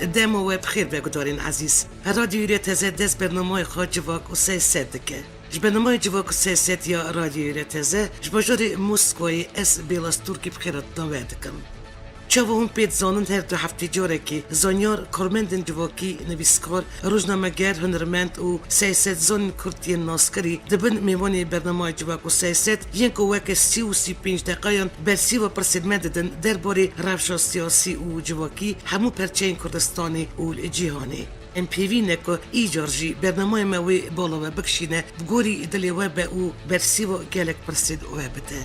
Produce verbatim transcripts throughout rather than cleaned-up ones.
Dema we bi xêr be gudarên ezîz. Radyoyê Teze dest bernamayê xwe Civak û Seyset dike. Ji bernamayê Civak û Seyset ya Radyoyê Teze ji bajarê Moskowayê ez Bêlas Turkî bi xêratina we dikim. Çawa hûn pê dizanin, her du heftê carekê zanyar, karmendên civakî, nivîskar, rojnameger, hunermend û siyasetzanên kurd yên naskirî dibin mêvanê bernamayê Civak û Seyset, yên ku weke sî û sî pênc deqayan bersîva pirsên me didin derbarê rewşa siyasî û civakî hemû perçeyên Kurdistanê û li cîhanê. Em pêvî ne ku îcar jî bernamayê me wê bala we bikişîne, bi gorî dilê we be û bersîva gelek pirsên we bide.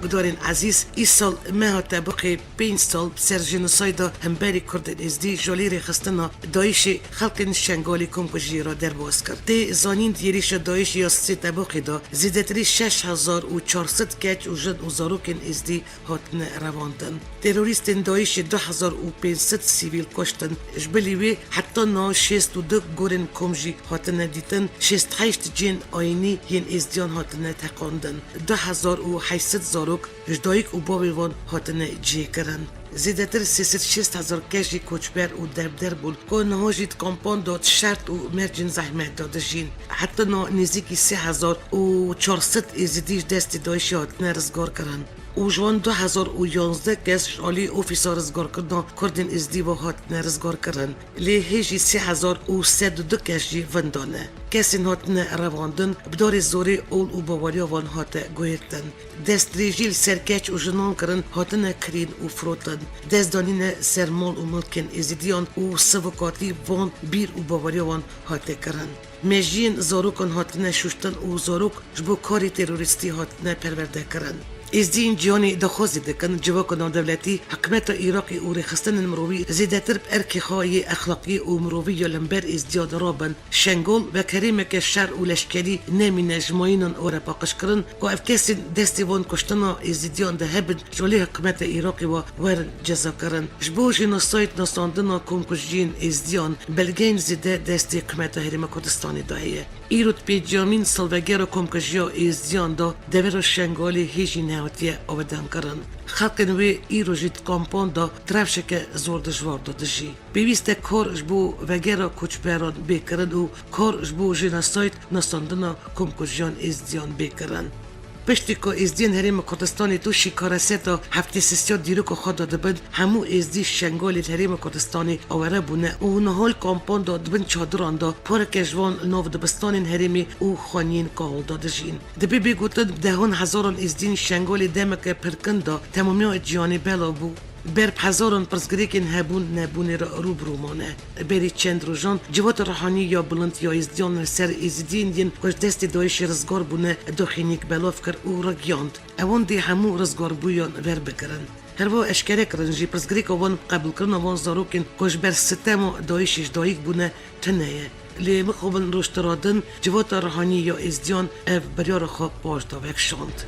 Gudarên ezîz, îsal meha Tebuxê pênc sal bi ser jenosayda hemberî Kurdên Êzdî ji alî rêxistina DAIŞê xelkên Şengalê komkujiyê re derbas kir. Tê zanîn, di êrîşa DAIŞê ya sê Tebuxê de zêdetirî şeş hezar û çar sed keç û jin û zarokên Êzdî hatine revandin. Terorîstên DAIŞê du hezar û pênc sed sivîl kuştin. Ji bilî wê heta niha şêst û du gorên kom jî hatine dîtin, şêst heşt cihên ayînî yên Êzdiyan hatine teqandin. Du hezar û heşt sed zarok ji dayik û bavê wan hatine cihêkirin. Zêdetir sê sed şêst hezar kes jî koçber û derbeder bûn, ku niha jî di kampan de di şert û mercên zehmet de dijîn. Heta niha nêzîkî sê hezar û çar sed Êzidî ji destê DAIŞê hatine rizgarkirin û ji wan du hezar û yanzdeh kes ji alî Ofîsa Rizgarkirina Kurdên Êzidî ve hatine rizgarkirin. Lê hê jî sê hezar û sed û du kes jî vinda ne. Kesên hatine revandin bi darê zorê ol û baweriya wan hate guhertin. Destdirêjî li ser keç û jinan kirin, hatine kirîn û firotin. Dest danîne ser mal û milkên Êzidiyan û sivikatî van bîr û baweriya wan hate kirin. Mejiyên zarokan hatine şuştin û zarok ji bo karê terorîstî hatine perwerdekirin. Êzdiyên cîhanê daxwazê dikin civaka navdewletî, hikûmeta Iraqê û rêxistinên mirovî zêdetir bi erkê xwe yê exlaqî û mirovî ya li hember Êzdiyan rabin. Şengol wek herêmeke şer û leşkerî nemîne ji mayînan were paqijkirin, ku ev kesên destê van kuştina Êzidiyan de hebin, ji alî hikûmeta Iraqê ve werin cezakirin. Ji bo jenosayd nasandina komkujiyên Êzidiyan belgeyên zêde destê hikûmeta Herêma Kurdistanê de heye. Îro di pênciyamîn salvegera komkujiya Êzidiyan de devera Şengalê hê jî nehatiye awedankirin. Xelkên wê îro jî di kampan de di rewşeke zor dijwar de dijî. Pêwîst e kar ji bo vegera koçberan bê kirin û kar ji bo jenosayd nasandina komkujiyan Êzdiyan bê kirin. Piştî ku Êzdiyên Herêma Kurdistanê tûşî kareseta heftê sisiya dîroka xwe de dibin, hemû Êzdî Şengalê li Herêma Kurdistanê aware bûne û niha li kampan de di bin çadiran de, pareke ji wan li nav dibistanên herêmê û xaniyên kahol de dijîn. Dibe bê gotin, bi dehan hezaran Êzdiyên Şengalê demeke pirkin de temamiya cîhanê belav bû. Ber bi hezaran pirsgirêkên hebûn nebûnê re rû bi rû mane. Berî çend rojan civata ruhanî ya bilind ya Êzdiyan li ser Êzidiyên yên ku ji destê DAIŞê rizgar bûne doxînîk belav kir û ragihand, ewan dê hemû rizgarbûyan werbigirin. Herwiha eşkere kirin jî pirsgirêka wan bi qebûlkirina van zarokên ku ji ber sitema DAIŞê ji dayik bûne tune ye. Lê mixabin roj tira din, civata ruhanî ya Êzdiyan ev biryara xwe paş de vekişand.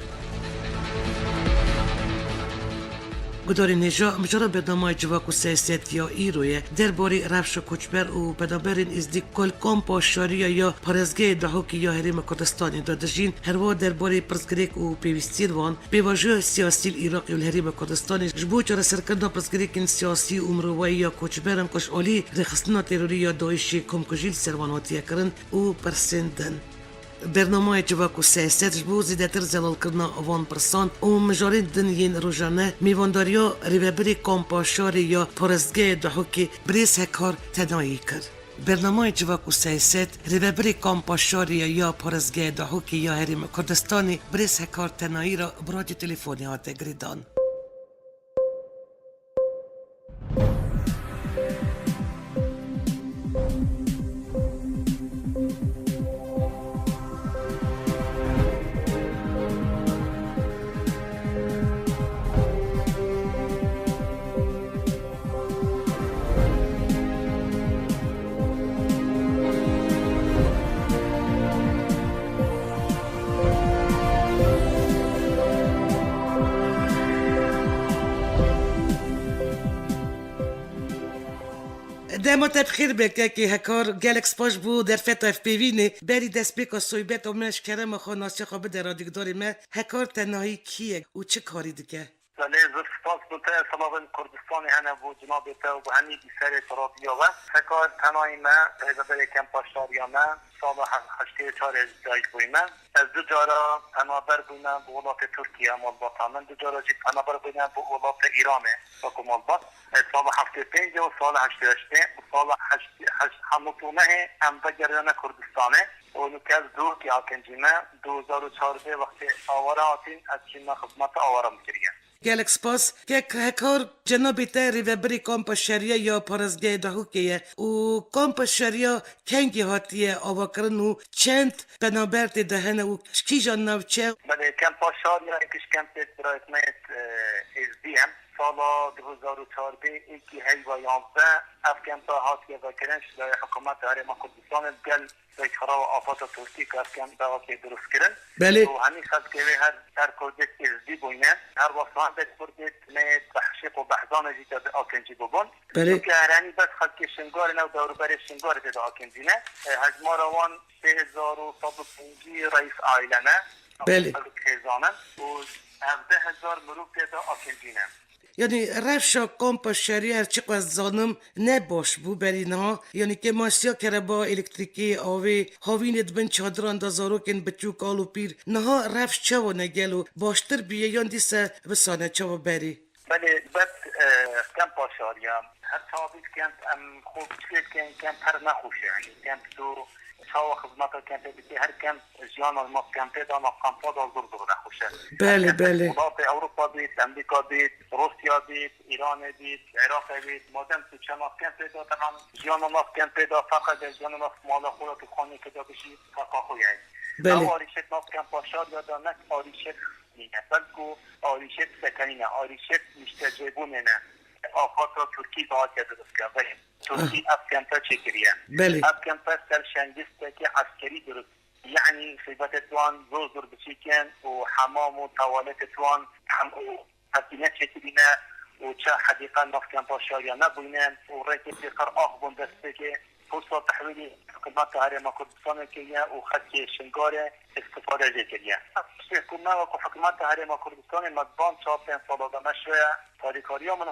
Gudarên hêja, mijara bernameyê Civak û Siyaset ya îro ye. Derbarê rewşa koçber û penaberên Êzdî ku li kampa şariya ya parêzgehê Dihokê ya Herêma Kurdistanê de dijîn, herwiha derbarê pirsgirêk û pêwîstiyên wan, pêvajoya siyasî li Iraqê û li Herêma Kurdistanê ji bo çareserkirina pirsgirêkên siyasî û mirovayî ya koçberan ku ji alî rêxistina terorî ya DAIŞê komkujî li ser wan hatiye kirin û pirsên din. Bernameyê Civak û Siyaset ji bo zêdetir zelalkirina van pirsan û mijarên din yên rojane mêvandariya rêvebirê kampa şarê ya parêzgehê Dihokê birêz Hekar Tenayî kir. Bernameyê Civak û Siyaset, rêvebirê kampa şarê ya parêzgehê Dihokê ya Herêma Kurdistanê birêz Hekar Tenayî re bi radyo telefonê hate girêdan. Dema te bi xêr be kekê Hekar, gelek spas ji bo derfeta hevpeyvînê. Berî destpêka sohbeta me ji kerema xwe nasiya xwe bide radyogudarê me. Hekar Tenayî kî ye û çi karî dike? Belê, zor spas bo te. Selavên Kurdistanê hene bo cenabê te û bo hemî bîserê radyoya we. Hekar tenayî me, rêveberê kempa şariya me, sala he-, heştê û çar ez dayik bûyme. Ez du cara penaber bûyme bo welatê Tirkiye, malbata min. Du cara jî penaber bûyme bo welatê Îranê, weko malbat. Ez sala heftê pênc û sala heştê heştê û sala heşt, heşt, hemû nehê em vegeriyane Kurdistanê. Û nûke ez dûrkî akincîme, du hezar û çardeh wextê aware hatîn, ez çîme xizmeta aware min kiriye. Gelek spas. Kek Hekar, cenabê te rêveberê kampa şeriya ya parêzgehê Dahûkê ye û kampa şeriya kengî hatiye avakirin û çend penaber tê de hene û ji kîjan navçe? Belê, kempa şariya êk ji kempê birayet me yê, e, Êzdî ye. Sala du hezar û çardeh êkî heyva yanzdeh ev kempa hatiye vekirin ji layê Hikûmeta Herêma Kurdistanê, gel Pêkxirawa afata Tirkî ku ev kempa hatiye dirust kirin. Belê. Û hemî xelkê wê her, her Kurdek Êzdî bûyne. Her wexta hindek Kurdê me yê Behşîq û Behzanê jî tê de akincî bûbûn. Belê. Çunke her hemî bes xelkê Şingalê ne û dewrûberê Şingalê tê de akincî ne. E, hejmara wan sê hezar û sed û pêncî reis aîle ne. Belê. Xelk hêzan in. Û hevdeh hezar mirov tê de akincî ne. Yanî rewşa kampa şerî, her çiqas zanim, ne baş bû berî niha. Yanî kêmasiya kereba, elektrîkê, avê, havînê di bin çadiran de zarokên biçûk, kal û pîr. Niha rewş çawa ne gelo? Baştir bûye yan dîse wisa ne? Çawa berî? Belê, bet, e, kempa şariya. Her çawa bît kemp, em xwe piçlê dikeyin, kemp her nexweş e. Yanî kemp tu çawa xizmeta kempê dikî, her kemp jiyana nav kempê de, nav kampa de zor zor nexweş e. Belê, belê. Welatê Ewropa bît, Amerîka bît, Rûsya bît, Îranê bît, Iraqê bît, madem tu çe nav kempê de, teban jiyana nav kempê de, feqe de jiyana nav mala xwe de, tu xaniyekê de bijî, feqa xwe ye. Belê. Ew arîşek nav kempa şariya de nek arîşek nîne, belku arîşek sekenî ne, arîşek niştecêbûnê ne. Afata Tirkî de hatiye dirust kirin. Tirkî ev kempe çêkiriye. Belê. Ev kempe ser şengistekî eskerî dirust. Yanî xîbetê wan zor zor biçûk in û hemam û tewaletê wan hemû hevdî neçêkirîne û çi hedîqe nav kempa şariya nebûyne û rêkê pêqir ax bûn destpêkê. Pûrsa tehwîlî hikûmeta Herêma Kurdistanê kiriye û xelkê Şingalê îstifade jê kiriye. Tiştê ku me wekû hikûmeta Herêma Kurdistanê me di van çar pênc sala de me şoye alîkariya min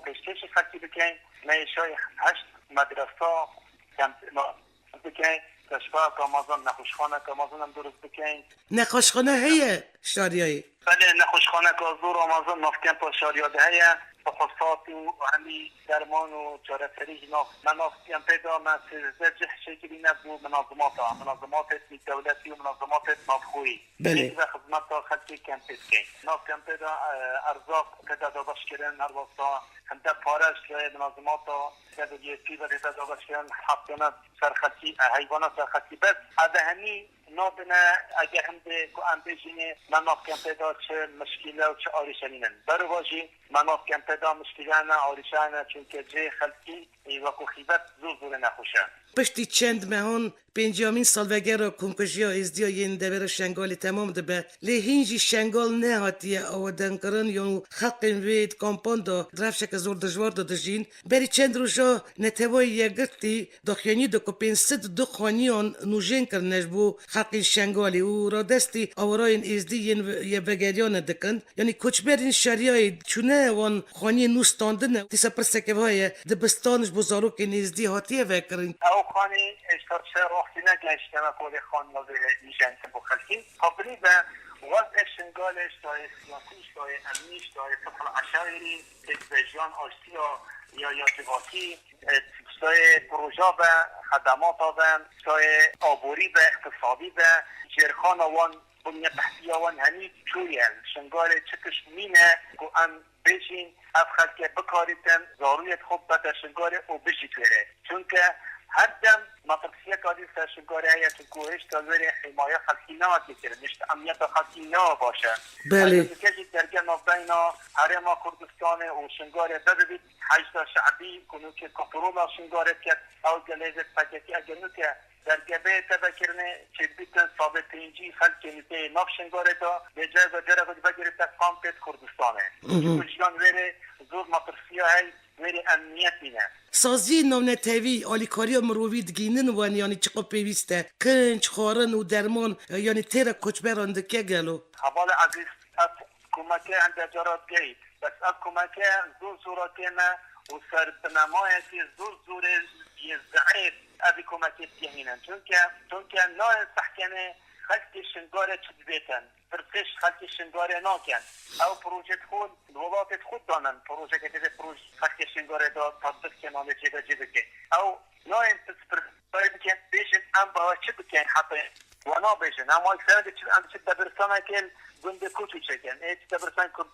pêşkêşî xelkî bikeyn. Me yê şayî heşt medresa kemp-, bikeyn, keşfeyeke mezin, nexweşxaneke mezin em dirust bikeyn. Nexweşxane heye şariyayê? Belê, nexweşxaneke zor a mezin nav kempa şariya de heye. Fixusat û hemî derman û çareserî jî nav, me nav kempê de me sêzdeh cih çêkirîne bo minazimata, minazimatê nêdewletî û minazimatê navxweyî. Belê. Ê ve xizmeta xelkê kempê dikeyn. Nav kempê de, e, erzaq tê de dabeş kirin, her wexta hinde pare ji layê minazimata W F P ve tê de dabeş kirin, heftane ser xelkî, e, heyvana ser xelkî. Bes ev hemî nabine, eger hindê ku em bêjînê me nav kempê de çi mişkîle û çi arîşe nînin. Berû va jî me nav kempê de mişkîle ne, arîşe ne, çunke cihê xelkî ê wekû xîbet zor zor ê nexweş e. Piştî çend mehan pênciyamîn salvegera komkujiya Êzdiya yên devera Şengalê temam dibe. Lê hîn jî Şengal nehatiye awedankirin yan xelkên wê di kampan de di rewşeke zor dijwar de dijîn. Berî çend roja Neteweyê Yekgirtî daxuyanî da ku pênc sed û du xaniyan nûjên kirine ji bo xelkên Şengalê û radestî awarayên Êzdî yên ve-, yê vegeriyane dikin. Yanî koçberên şeriyayê çûne wan xaniyên nû standine. Dîsa pirseke wiha ye, dibistan ji bo zarokên Êzdî hatiye vekirin? Ew xanî hêşta çi rastî negihiştine kolê xaniya vê nûjen bo xelkî. Qapilî be, wezê Şingalê ji dayê siyasî, ji dayê emnî, ji dayê sifil eşaîrî, têkvejiyan aştiya ya, ya civakî, e, ji dayê proja be, xedemata be, ji dayê aborî be, îqtisadî be, jêrxana wan, bunyetehtiya wan hemî çûye. Li Şingalê çi tişt nîne ku em bêjîn, ev xelkê bikarîtin, zarûyê xwe bide Şingalê û bijît wêrê. Çunke her dem metirsiyeka dî ser Şingalê heye, çunku hêşta wêrê hîmaya xelkî nehatiye kirin, hêşta emniyeta xelkî ne baş e. Belê. Eger dike jî derge navbeyna Herêma Kurdistanê û Şingalê bibît, Heşda Şe'bî ku nûke kontrola Şingalê diket, ew gelê P K K eger nûke derge bê tevekirinê, çêdibîtin sedê pêncî xelkê nûke yê nav Şingalê de bêje ve cere xwe vegerîte kampê Kurdistanê. Hı hı. Çunku jiyan wêrê zor metirsiya hey, wêrê emniyet nîne. Saziyên navnetewî alîkariya mirovî digihînin wan, yanî çiqas pêwîst e? Kinc, xwarin û derman, yanî têra koçberan dike gelo? Hevalê ezîz, ez Komeke hende cara digehît. Bes ev komeke zor zora têne û ser binemayekê zor zorê yê zeîf evî komekê digehînin. Çunke, çunke nayên sehkenê xelkê Şingarê çi dibêtin. Pirsê ji xelkê Şingarê nakin. Ew proje dixwin, li welatê dixwin danin. Projeke tê de proj-, xelkê Şingarê de tatbik ke navê cêbecê bike. Ew nayên pirs pirs Xwedê bikin, bêjin, em bi we çi bikin heta? We nabêjin. Em wayî sere diçin, em diçin debiristanekê li gundê Koçû çêkin. Ê çi debiristan ku-,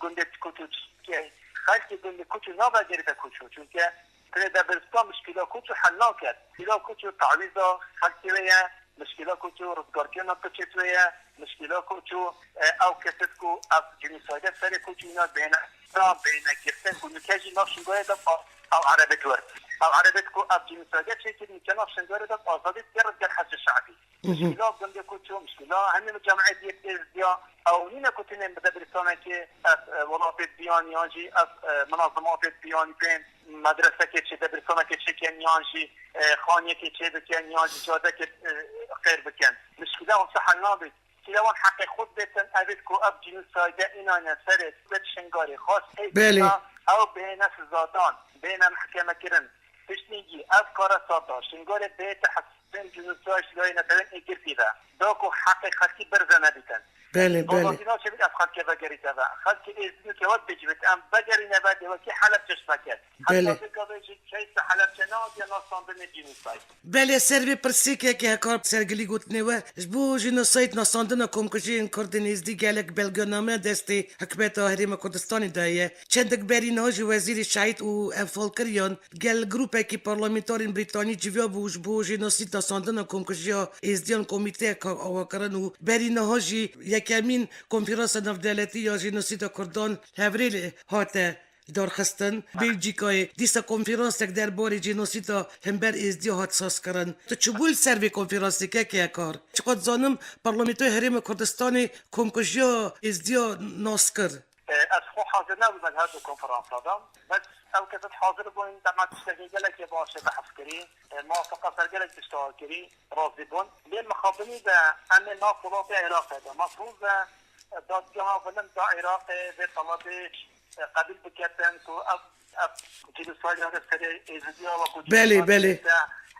gundê Koçû çêkin? Xelkê gundê Koçû navegerîte Koçû. Çunke tenê debiristan mişkîla Koçû hel naket. Mişkîla Koçû tawîza xelkê wê ye, mişkîla Koçû rizgarkirina piçê wê ye, mişkîla Koçû, e, ew kesê ku ev cînosayde serê Koçû îna bêhne, bêhne girtin ku nike jî nav Şingalê de pa-, ew erebet wir. Ew erebet ku ev cînosayde çêkir, nike nav Şingalê de azadî diker, diker hesê şe'bî. Mişkîla gundê Koçû, mişkîla hemî cemaetiyê Êzdiya, ew nîne ku tenê bi debiristanekê ev, e, welatê biyan yan jî ev, e, minazimatê biyan bên, medresekê çê, debiristanekê çêkin yan jî, e, xaniyekê çêbikin yan jî cadekê, e, xêr bikin. Mişkîla wisa hel nabît. Kî lewan heqê xwe bêtin, evêt ku ev cînosayde înayne serê dewlet Şingalê xwest ê Belê. Ew bihêne sizadan, bihêne mihkeme kirin. Piştî yî ev karesata Şingalê bihête hesabên cînosayd ji layê netewên êgirtî ve. Da ku heqê xelkî berze nebîtin. Belê, belê. Dolandî naçe bît ev xelke vegerîte ve. Xelkê Êzidî ke wek bêjî bit, em vegerîne ve dê wekî Helebçe ji me ket. Belê. Heta vê gavê jî case Helebçe nehatiye nasandinê cînosayd. Belê, ser vê pirsêkekê hekar sergilî gotinê we, ji bo jînosayd nasandina komkujiyên Kurdên Êzdî gelek belgename destê hikûmeta Herêma Kurdistanê de ye. Çendek berî niha jî Wezîrê Şehîd û Enfalkiriyan gel grûpekî parlamenterên Brîtanî civiyabû û ji bo jenosîd nasandina komkujiya Êzdiyan komîteyek ava kirin û berî niha jî yekemîn konferansa navdewletî ya jenosîda Kurdan hevrê hate darxistin. Belcîkayê dîsa konferansek derbarê jenosîda hember Êzdiya hat sazkirin. Tu çi bû li ser vê konferansê kekê Hekar? Çiqas dizanim, Parlamentoya Herêma Kurdistanê komkujiya Êzdiya nas kir. E, ez xwe hazir nebûme li her du konferansa de. Bes ew kes hazir bûn, dema tiştekê gelekê baş e behs kirî. E, muwafaqa ser gelek tişta kirî, razî bûn. Lê mixabinî de em ê nav welatê Iraqê de. Mefrûz e, e, dadgeha bilind da Iraqê vê telebê, e, qebîl biketin ku ev, ev cînosayda serê Êzidiya wekû Belê, cînosayda belê.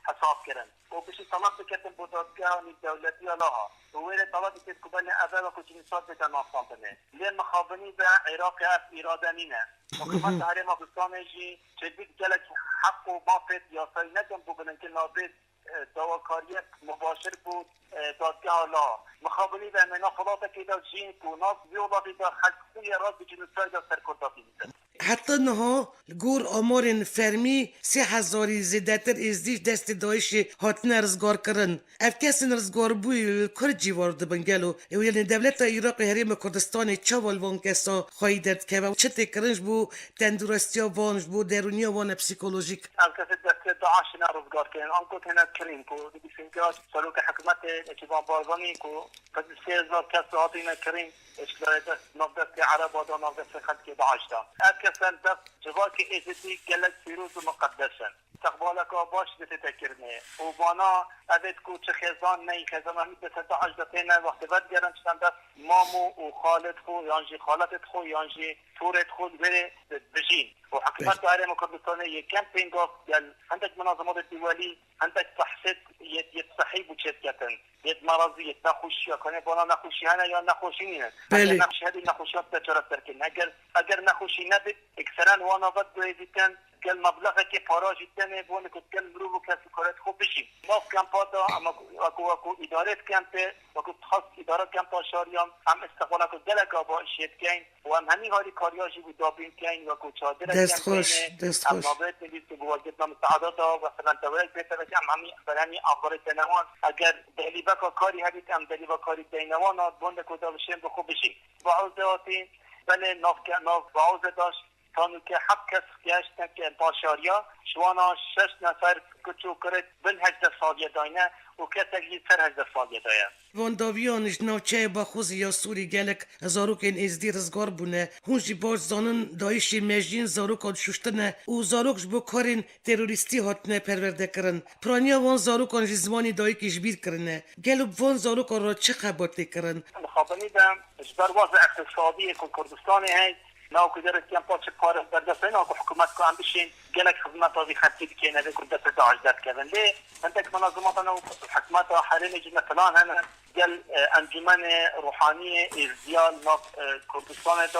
Hesab kirin. û piştî taleb biketin bo dadgeha nêvdewletî ya Laha û wê rê taleb bikin ku belê ev e wekû cînîsat bête nasandinê. Lê mixabinî be Iraqê ev îrade nîne. Hikûmeta Herêma Kurdistanê jî çêdît gelek heq û mafê yasayî nekin bo bilinkirina vê, e, dawakariyek mubaşir bo, e, dadgeha Laha. Mixabinî be em ê nav welatekê de jîn ku nav vê welatê de xelk xwe yê rast bi cînîsayda ser Kurda bînin. Heta niha li gor amarên fermî sê hezarî zêdetir Êzdî ji destê DAIŞê hatine rizgarkirin. Ev kesên rizgarbûyî li ku cîwar dibin gelo? Û yanî dewleta Iraqê Herêma Kurdistanê çawa li van kesa xweyî derdikeve? Çi tê kirin ji bo tendurestiya van, ji bo derûniya wan psîkolojîk? Ev kesê destê DAIŞê ne rizgarkirin. Anku têne kirîn ku dibîsînke serokê hikûmetê Nêçîrvan Barzanî ku Qedî sê hezar kes hatîne kirîn, eşkere dest, nav destê Ereba da, nav destê xelkê DAIŞ da. Ev kesan dest civakê Êzidî gelek pîroz û muqeddes in. Istiqbaleka baş dê tête kirinê. Û vana evêt ku çi xêzan neyî, xêzana hemî destê DAIŞ de têne, wextê vedigerin çitan dest mamo û xalê xwe, yan jî xaletê xwe, yan jî torê xwe li vêrê bijîn. Û hikûmeta Herêma Kurdistanê yekem pêngav gel hindek munazematê duwelî, hindek behsê yê, yê sihî bû çêdiketin. Yê merazî, yê nexweşiya, kanê vana nexweşî hene yan nexweşî nîne. Belê. Eger nexweşî hebî, nexweşiya bide çareserkirin. Eger, eger nexweşî nebit, ekseren wana veguhêzîtin, gel meblexekê para jî tenê, bo ne ku gel mirov û kes û karê xwe bijîn. Nav kempa da, em wek, wek, wek îdarê kempê, wek dixwest îdara kempa şariyan, em istiqbaleke gelek ava işê dikeyn. û em hemî harîkariya jî wî dabîn keyn, wekû çadirek Dest xweş, dest xweş. Em navêt nivîs ku bi wagirtina misaada da, mesela dewerek bête vekî em hemî ber hemî axbarê têne wan. Eger delîveka karî hebît, em delîva karî deyne wan, a, bonde ku da bişên bi xwe bijî. Bahoz de hatî, belê nav ke-, nav bahoz de daş, Ta nûke heft kes ihtiyac teke paşariya, ji wana şeş nefer kuç û kirik bin hejdeh saliyê dayne û kesek jî ser hejdeh saliyê daye. Van dawiyan ji navçeyê Baxûzê ya Sûrî gelek zarokên êzdî rizgar bûne. Hûn jî baş zanin, DAIŞê mejiyên zarokan şuştine û zarok ji bo karên terorîstî hatine perwerdekirin. Piraniya van zarokan ji zimanê dayikê ji bîr kirine. Gelo bi van zarokan re çi xebat tê kirin? Mixabinî de ji ber wazê iqtisadiyê ku Kurdistanê heye, nav ku gerek kempa çi pare berdest hene, ku hikûmet ku em bişên gelek xizmeta vî xelkî dikeyne vê ku destê DAIŞ derkevin. Lê hindek menazimata nav hikûmeta herêmê jî ne plan hene, gel, e, encûmenê ruhaniyê êzdiya li nav, e, Kurdistanê de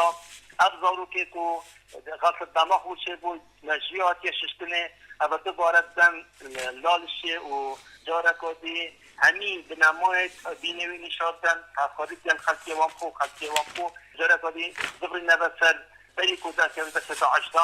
ev zarokê ku xelk demax wî çêbû, mejiya hatiye şiştinê, ev dubare ben, e, Lalişê û careka dî hemî binemayê dînê wî nîşan den, hevkarî gel xelkê wan xwe, xelkê wan xwe, careka dî zivrî nebe ser berî ku derkevin destê DAIŞ de,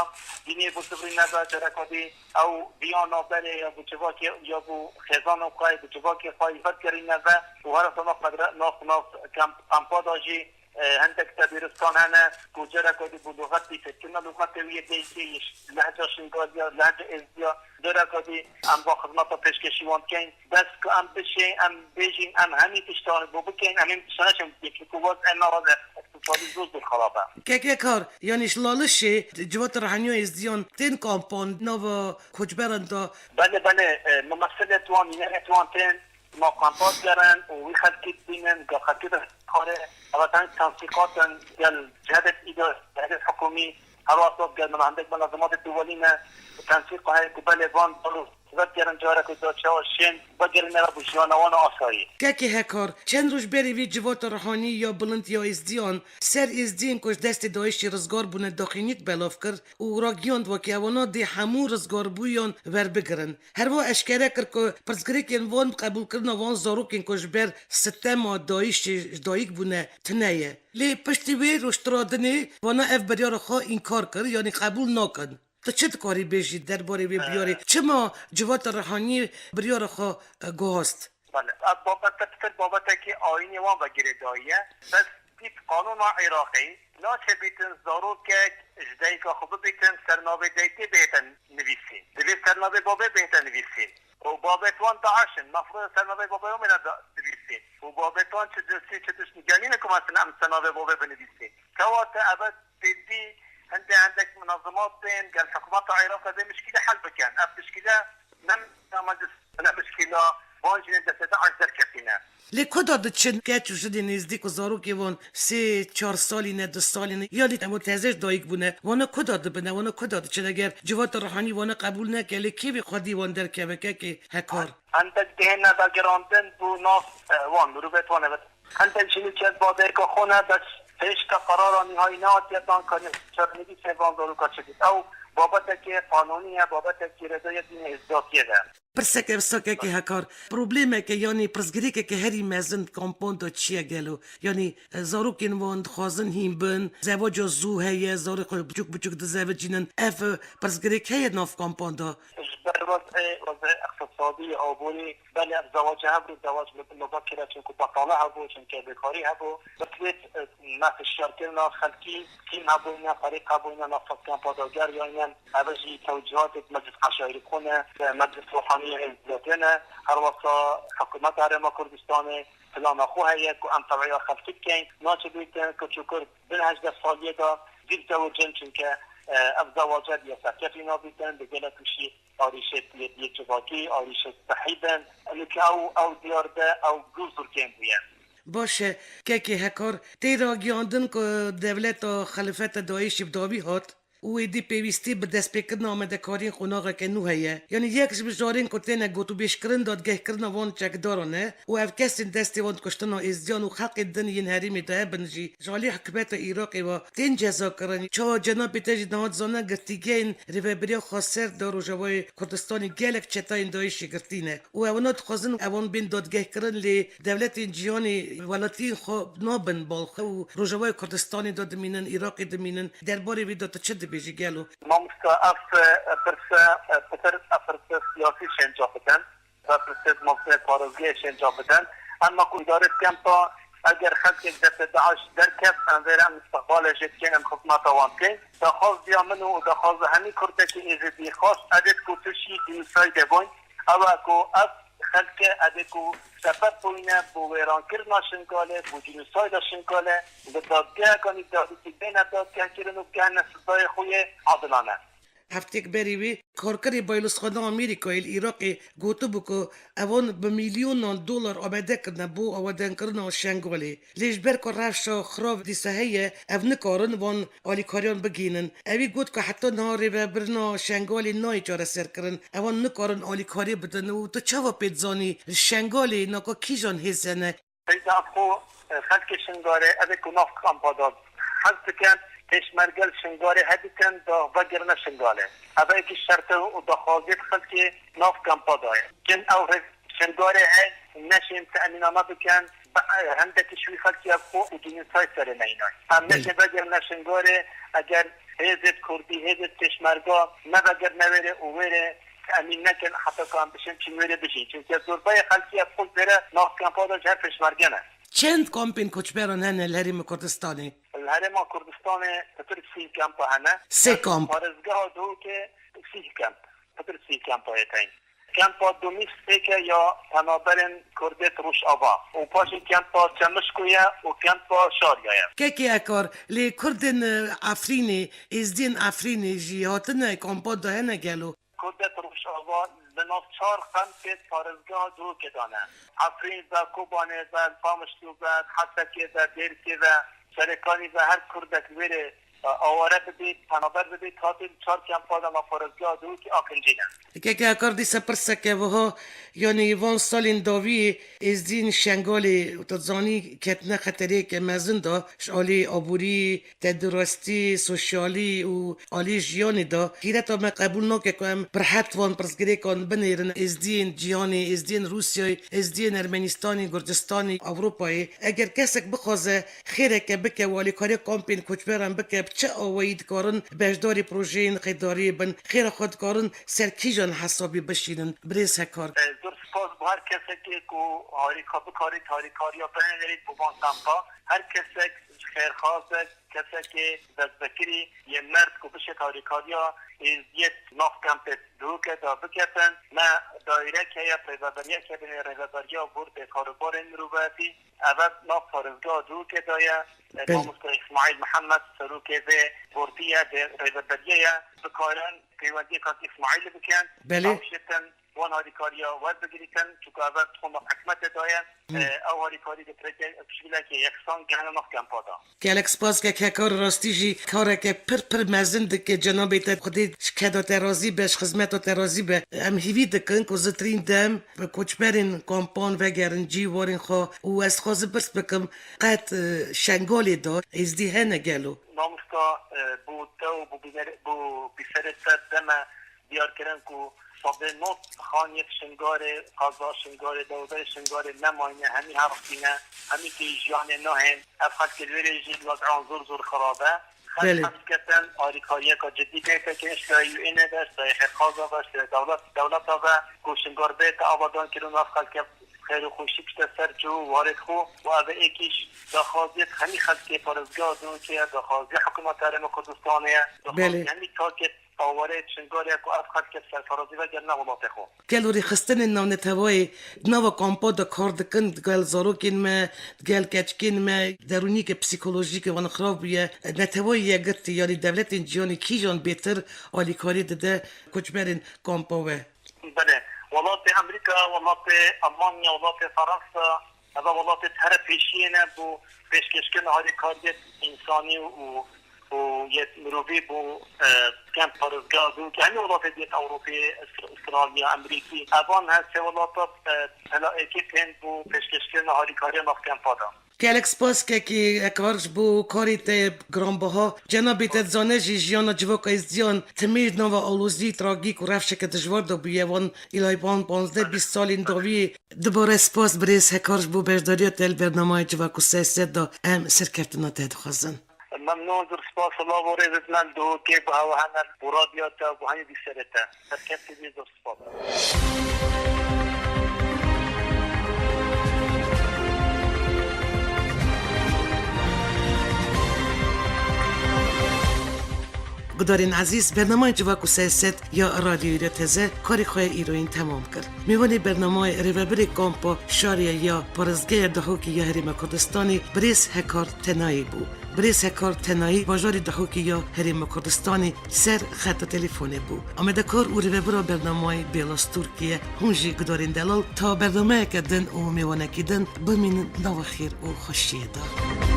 dînê bo zivrî nebe, careka dî ew viya navberê ya bo civakê ya bo xêzana xwe, bo civakê xwe yî vedgerî nebe û her wexta nav medre-, nav, nav kemp-, kampa da jî, e, hindek tebîristan hene ku careka dî bo lûxetî fêrkirina lûxetê wî yê dayikê yê lehca Şingaliya, lehca Êzdiya, careka dî em va xizmeta pêşkêşî wan dikeyn. Bes ku em bişên, em bêjin, em hemî tişta bo bikeyn, em hemî tişta neçin bikeyn, çunku wazê me, wazê iqtisadî zor zor xerab e. Kekê Hekar, yanî ji Lalişê civata ruhaniya êzdiyan tên kampan nava koçberan de? Belê, belê, e, mumessilê wan, nînerê wan tên, ma kampa digerin û wî xelkî dibînin, ga xelkî dixware, ev tenk tensîqat in gel cihedê îda-, cihedê hikûmî, her wexta gel min hindek munazimatê duwelî ne, tensîqa heye ku belê van dor û sivet gerin careke da çawa şên, vegerîne ve bo jiyana wan a asayî. Kekê Hekar, çend roj berê vî civata ruhanî ya bilind ya êzdiyan ser êzdiyên ku ji destê DAIŞê rizgar bûne daxuyaniyek belav kir û ragihand wekî ewana dê hemû rizgarbûyan werbigirin. Herwiha eşkere kir ku pirsgirêkên van qebûlkirina van zarokên ku ji ber sitema DAIŞê ji dayik bûne tune ye. Lê piştî wê rojhilatê wana ev biryara xwe înkar kir, yanî qebûl nakin. Tu çi dikarî bêjî derbarê wê biryarê? Çima civata ruhanî biryara xwe, e, guhast? Bale, ev babet pitir babetekî ayînê wan ve girêdayî ye. Bes dît qanûna Iraqê naçe bîtin zarokek ji dayika xwe bibîtin ser navê dayikê bihête nivîsîn. Divê ser navê babê bihête nivîsîn. Û babê wan DAIŞ in, mefrûz ser navê babê wan bihête da-, nivîsîn. Û babê wan çi cinsî, çi tişt gelîne ku mesela em ser navê babê binivîsîn. Kewate ev têdî hindê hindek munazimat bên, gel hikûmeta Iraqê vê mişkîle hel bikin. Ev mişkîle ne meclis, ne mişkîla van jinên destê DAIŞ derketîne. Lê ku da diçin keç û jinên êzdî ku zarokê wan sê, çar salî ne, du salî ne, yanî em û teze ji dayik bûne, wana ku da dibine, wana ku da diçin eger civata ruhanî wana qebûl neke, lê kê vê xwedî wan derkeve, kekê Hekar? Hindek dihêne vegirandin bo nav, e, wan, mirovê wan evet. Hindek jinî cezba dayika xwe ne, bes hêşta qerara nihayî nehatiye dan, kaniye çarenivîsê van zaroka çi bît. Ew babetekê qanûnî ye, babetekî rêdayê dînê êzdatiyê de. Pirseke wisa kekê Hekar, problemeke, yanî pirsgirêkeke herî mezin di kampan de çi ye gelo? Yanî, e, zarokên wan dixwazin hîn bin, zewaca zû heye, zarê xwe biçûk biçûk dizevicînin. Ev, e, pirsgirêk heye nav kampan de? Ji ber wezê, wezê iqtisadî, aborî, belê ev zewaca hebû, zewac li, li bakire, çunku betale hebû, çunke bêkarî hebû. Bi têt, e, me hişyarkirina xelkî, tîm hebûyne, ferîq hebûyne, navxwe kampa de geriyayne. Ev jî tewcîhatê Meclis Eşaîrî xwe ne, Meclis Ruhanî Êzdiya ne. Her wexta hikûmeta Herêma Kurdistanê plana xwe heye ku em tewîya xelkî bikeyn. Naçe bîtin ku çukur bin hejdeh saliyê de zîv zewicin, çunke, e, ev zewace diye serkefî nabîtin, bi gelek wişî arîşê yê, yê civakî, arîşê sihî bin. Nûke ew, ew diyar de ew zûr zûr kêm bûye. Baş e, kekê Hekar, tê ragiyandin ku dewleta xelîfeta DAIŞê bi dawî hat û êdî pêwîstî bi destpêkirina amadekariyên qonaxeke nû heye. Yanî yek ji mijarên ku têne gotûbêjkirin dadgehkirina van çekdaran e û ev kesên destê wan di kuştina êzdiyan û xelkên din yên herêmê de hebin jî ji alî hikûmeta Iraqê ve tên cezakirin. Çawa cenabê te jî niha dizane girtîgehên Rêveberiya Xweser da Rojavayê Kurdistanê gelek çetayên DAIŞê girtî ne û ewana dixwazin ewan bên dadgehkirin, lê dewletên cîhanê welatiyên xwe nabin bal xwe û Rojavayê Kurdistanê de dimînin, Iraqê dimînin. Derbarê vê de tu çi dibêjî gelo? Mamosta, ev, e, pirse, e, pitir, ev pirse siyasî şênca bidin. Ev pirse mamoste parêzgehê şênca bidin. Em ku îdare kempa Eger xelkek destê DAIŞ derket, em vê re em istiqbalê jê dikin, em xizmeta wan dikin. Daxwaziya min û daxwaza hemî Kurdekî Êzidî xwest, ev ê ku tu şî genocide bûn, ew e ku ev xelke ev ê ku sebeb bûyne bo wêrankirina Şingalê, bo genocida Şingalê, li dadgehekanî dadîtî bêne dadgehkirin û bigehne sizayê xwe yê adilane. Hefteyek berî wî karkerê Baylozxaneya Amerîkayê li Iraqê gotibû ku ewan bi milyonan dolar amade kirine bo awedankirina Şengalê. Lê ji ber ku rewşa xirav dîsa heye, ev nikarin van alîkariyan bigihînin. Ewî got ku heta niha rêvebirina Şengalê nayê çareserkirin. Ewan nikarin alîkarî bidin û tu çawa pê dizanî li Şengalê naka kîjan hêz hene? Peyda xwe, e, xelkê Şingarê, ev ê ku nav kampa de hez dikin, pêşmerge li Şingarê hedikin, da vegirine Şingalê. Ev ê ki şerte û daxwaziyê xelkê nav kampa de ye. Kin ew rê Şingarê heye, neşên teemînana bikin, bi, e, hendekî şûî xelkê ev xwe û dînî say serê neynan. Em Belê. neşê vegirine Şingarê, eger hêzê Kurdî, hêzê pêşmerga nevegirine wêrê û wêrê teemîn nekin, heta ku em bişên çîn wêrê bijîn. Çimkî zorbayê xelkî ev xwe zêre nav kampa de ji her pêşmerge ne. Çend kampên koçberan hene li Herêma Kurdistanê? Li Herêma Kurdistanê pitir sî kampa hene. Sê kamp. Parêzgeha Duhokê sî kamp. Pitir sî kampa yê teyn. Kampa Dumîs êke ya penaberên Kurdê Rojava û paşê kampa Çemişko ye û kampa Şarya ye. Kekê Ekar, lê Kurdên, e, Efrînê, Êzdiyên Efrînê jî hatine kampa de hene gelo? Kurdê Rojava li nav çar kampê parêzgeha Duhokê de ne. Efrîn ve, Kobanê ve, Qamişlo ve, Hesekê ve, Dêrikê ve, Serêkanî ve her Kurdek wêrê, e, aware bibît, penaber bibît, hatî li çar kampa de nav parêzgeha Duhokê akincî ne. Kekê Ekar, dîsa pirseke wiha, yanî van salên dawî Êzdiyên Şengalê, tu dizanî, ketine xeteriyeke mezin de ji alî aborî, tenduristî, sosyalî û alî jiyanê de. Xîreta me qebûl nake ku em bi rehet van pirsgirêkan binêrin, Êzdiyên cîhanê, Êzdiyên Rûsyayê, Êzdiyên Ermenistanê, Gurcistanê, Ewropayê. Eger kesek bixwaze xêreke bike û alîkariya kampên koçberan bike, bi çi awayî dikarin beşdarî projeyên xêrdariyê bin? Xêra xwe dikarin ser kîjan hesabî bişînin? Birêz Hekar. E, zor spas bo her kesekê ku harîka-, bikarît harîkariya binêrît bo van kampa. Her kesek ji xêrxwazek, kesekê destbekirî yê merd ku bişêt harîkariya êzdiyê nav kampê Duhokê de biketin. Me daîrek heye, rêveberiyek heye binê rêveberiya Bordê Karûbarên Mirovatî. Eve nav parêzgeha Duhokê de ye. Belê. Mamoste Îsmaîl Mihemed serokê vê bordî ye, vê rêveberiyê ye. Bikarin pêwendiyê kak Îsmaîlê bikin. Belê. Ew şêtin wan harîkariya werbigirîtin, çunku eve di qoma hikûmetê de ye. Hı. E, ew harîkarî di pireke pişkileke yeksan gihane nav kampa de. Gelek spas, Kekê Ekar, rastî jî kareke pir pir mezin dike. Cenabê te Xwedê ji keda te razî be, ji xizmeta te razî be. Em hîvî dikin ku zitirîn dem bi koçberên kampan vegerin cî warên xwe û ez dixwazim pirs bikim, qet, e, Şengalê de êzdî hene gelo? Mamosta, e, bo te û bo bîner-, bo bîserê te deme diyar kirin ku sedê nod xaniyê Şingalê, qeza Şingalê, dewberê Şingalê nemayne, hemî herxîne, hemî tê jiyanê nahên. Ev xelkê li wêrê jî wez'an zor zor xirab e. Xelk Belê. Hez diketin alîkariyeka cidî bête kirin, ji layê U N ve, ji layê xêrxwaza ve, ji layê dewlet, dewleta ve, ku Şingal bête avadan kirin û ev xelke xêr û xweşî bişte ser çû û warê xwe û ev êkî ji daxwaziyê hemî xelkê parêzgeha Duhokê ye, daxwaziya hikûmeta Herêma Kurdistanê ye, daxwaziya Belê. hemî takê awareyê Şingalê ye ku ev xelk serferazî vegerine welatê xwe. Gelo rêxistinên navneteweyê di nava kampa de kar dikin, digel zarokên me, digel keçikên me, derûniyeke psîkolojîk wan xirab bûye. Neteweyê Yekgirtî, yanî dewletên cîhanê kîjan bêtir alîkarî dide koçberên kampa we? Belê. Welatê Amerîka, welatê Almanya, welatê Fransa, eva welatê here pêşiyê ne bo pêşkêşkirina harîkariyê însanî û, û yê mirovî bo, e, kemp parêzgeha Duhokê. Hemî welatê diyet Ewropî, Ust-, Ustralya, Amerîkî. Evan her sê welata, e, pela êkê tên bo pêşkêşkirina harîkariya nav kempa de. Gelek spas Kekê Ekar ji bo karê te giranbiha. Cenabê te dizane jî jiyana civaka êzdiyan timî di nava alozî tragîk û rewşeke dijwar de bûye van îlayban panzdeh bîst salên dawiyê. Dubare spas birêz Hekar ji bo beşdariya te li bernameyê Civak û Siyaset de. Em serkeftina te dixwazin. Memnûn, zor spas, lav û rêzit me li Duhokê bi hewa hene bo radyoya te û bo hemî bîserê te. Serkeftin bî, zor spas. Gudarên ezîz, bernameyê Civak û Siyaset ya Radyoyê Teze karê xwe îroyîn temam kir. Mêvanê bernameyê rêvebirê kampa Şariye ya parêzgeha Dahokê ya Herêma Kurdistanê birêz Hekar Tenayî bû. Birêz Hekar Tenayî bajarê Dahokê ya Herêma Kurdistanê ser xeta telefonê bû. Amadekar û rêvebira bernameyê Bêlas Tirkiye, hûn jî gudarên delal ta bernameyeke din û mêvanekî din bimînin nava xêr û xweşiyê de.